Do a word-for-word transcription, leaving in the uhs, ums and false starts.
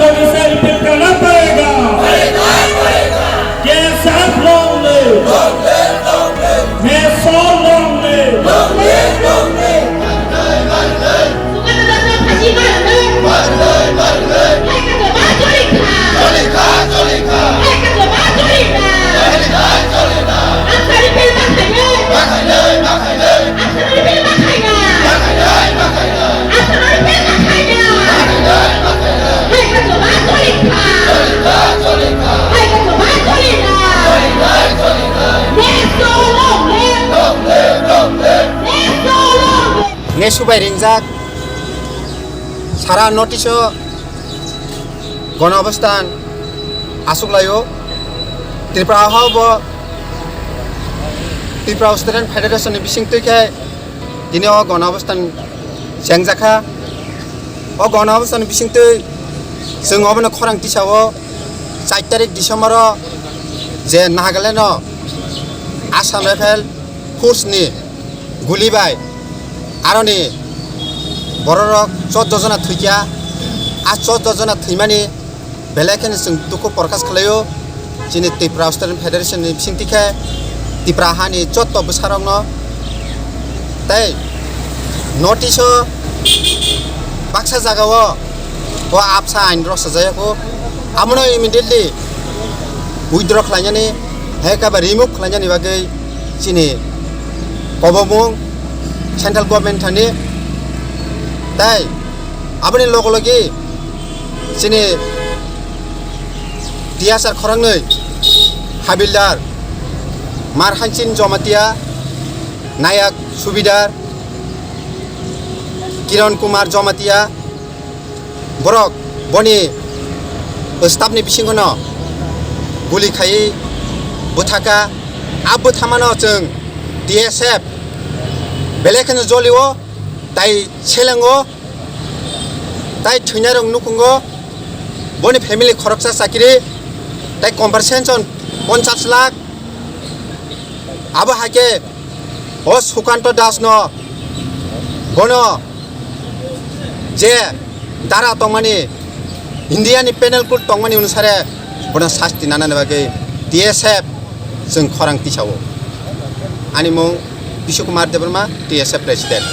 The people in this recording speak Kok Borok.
लोगों से रिपीट करना पड़ेगा। के साथ long live. NESO long live. Nesu bai ringjak sara notice o gono obostan asuk laio. Tripura ha bo Tripura Student Federation ni bising twi khe tini o gono obostan chengjakha. O gono obostan ni bising twi chwng obono khorang tisao char tarik December o je Nagaland o Assam Rifle Force ni guli bai aroni bororok chordo jona thwikha. A chordo jona thwimani belai kheno chwng dukhu porkas khlaio. Chini Tripura Student Federation ni bisingtwi khe Tripura hani jotto bwsarokno tei notice o baksa jagao bo apsa ain rok sajayakho. Abono immediately withdraw khlainani, hai khe ba remove khlainani bagwi chini kobomung central government thani. Tai aboni logo logi chini T S R khoroknwi habildar Marhanchin Jomatia, Nayak Subidar, Kiran Kumar Jomatia, borok boni staff ni bisingo no guli khaiwi bwthaka. A bwthamano chwng T S F belai kheno jolio, tai selengo, tai thwinairok nukhungo. Boni family khoroksa chakiri, tai compensation ponchash lakh. Abo hai khe o Sukanto Das no bono je dara tongmani, India ni Penal Code tongmani onusare bono sasti nanani bagwi T S F chwng khorang tisao. Ani mung Bishu Kumar Debbarma, T S F President.